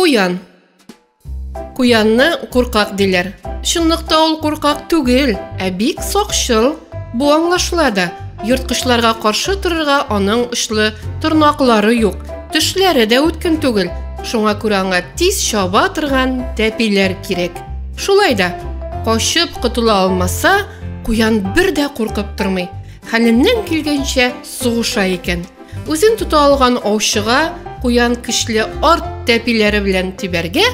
Куян. Куянны куркак диләр. Чынлыкта ул куркак түгел, ә бик сакчыл. Бу аңлашыла да. Ерткычларга каршы торырга аның очлы тырнаклары юк, тешләре дә үткен түгел. Шуңа күрә аңа тиз чаба торган тәпиләр кирәк. Шулай да, качып котыла алмаса, куян бер дә куркып тормый. Хәленнән килгәнчә сугыша икән. Үзен тота алган аучыга куян көчле арт тәпиләре белән тибәргә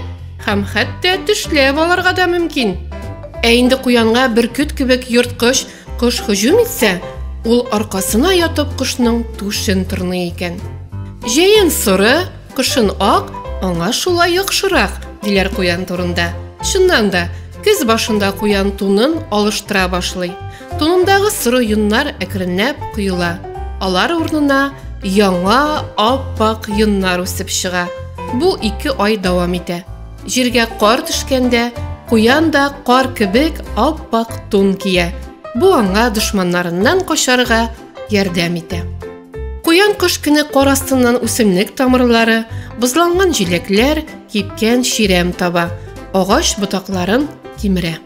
һәм хәтта тешләп алырга да мөмкин. Ә инде куянга бөркет кебек ерткыч кош һөҗүм итсә, ул аркасына ятып кошның түшен тырный икән. Җәен соры, кышын ак, аңа шулай яхшырак, диләр куян турында. Чыннан да, көз башында куян тунын алыштыра башлый. Тунындагы соры йоннар әкренләп коела. Алар урынына яңа ап-ак йоннар үсеп чыга. Бу 2 ай дәвам итә. Җиргә кар төшкәндә, куян да кар кебек ап-ак тун кия. Бу аңа дошманнарыннан качарга ярдәм итә. Куян кыш көне кар астыннан үсемлек тамырлары, бозланган җиләкләр, кипкән чирәм таба, агач ботакларын кимерә.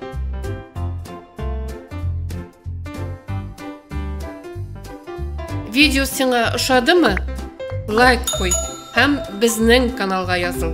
Видео сиңа ошадымы? Лайк куй һәм безнең каналга языл.